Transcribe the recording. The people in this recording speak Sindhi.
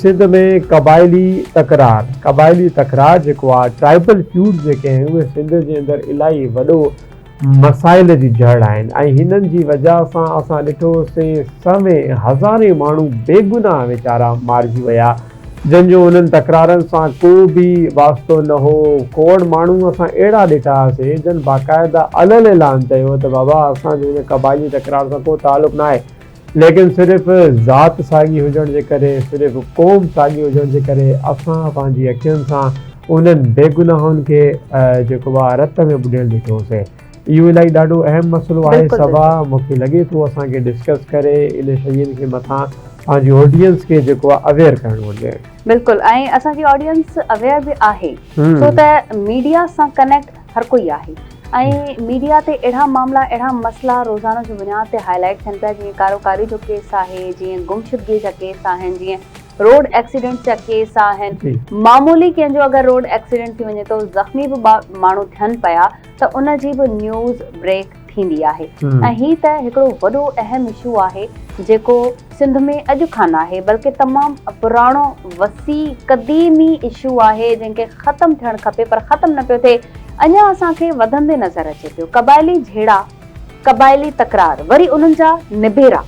سنڌ ۾ قبائلي تڪرار، قبائلي تڪرار جيڪو آ ٽرائبل فيوڊ جيڪي آهن اهي سنڌ جي اندر الائي وڏو مسائل جي جڙ آهن ۽ هنن جي وجه سان اسان ڏٺو سي سوين هزارين ماڻهو بيگناهه ويچارا مارجي ويا جن جو انهن تڪرارن سان ڪو به واسطو نه هو. کوڙ ماڻهو اسان اهڙا ڏٺا سي جن باقاعده علل اعلان چيو ته بابا اسان جو هن قبائلي تڪرار سان ڪو تعلق ناهي ليڪن صرف ذات ساڳي هجڻ جي ڪري، صرف قوم ساڳي هجڻ جي ڪري اسان پنهنجي اکين سان انهن بيگناهن کي جيڪو آ رت ۾ ٻڏيل ڏٺو سي. اهو الائي ڏاڍو اهم مسئلو آهي صبا مون کي لڳي ٿو اسان کي ڊسڪس ڪري ان شين کي مٿان پنهنجي آڊينس کي جيڪو آ اويئر ڪرڻ گهرجي. بلڪل ۽ اسان جي آڊينس اويئر به آهي ڇو ته ميڊيا سان ڪنيڪٽ هر ڪوئي آهي ۽ ميڊيا تي اهڙا معاملا اهڙا مسئلا روزانو جي بنياد تي هائي لائيٽ ٿين پيا جيئن ڪارو ڪاري جو ڪيس آهي جيئن گمشدگي جا ڪيس آهن جيئن روڊ ايڪسيڊنٽس جا ڪيس آهن معمولي ڪنهن جو اگر روڊ ايڪسيڊنٽ ٿي وڃي ٿو زخمي به ماڻهو ٿين پيا ته ان جي به نيوز بريڪ ٿيندي آهي ۽ هي ته هڪڙو وڏو اهم اشو آهي جيڪو سنڌ ۾ اڄ کان ناهي بلڪه تمام پراڻو وسيع قديمي اشو آهي جنهن کي ختم ٿيڻ کپي پر ختم نه پيو ٿئي اڃا اسان کي وڌندي نظر اچي پيو قبائلي جهيڙا قبائلي تڪرار وري انهن جا نبيرا.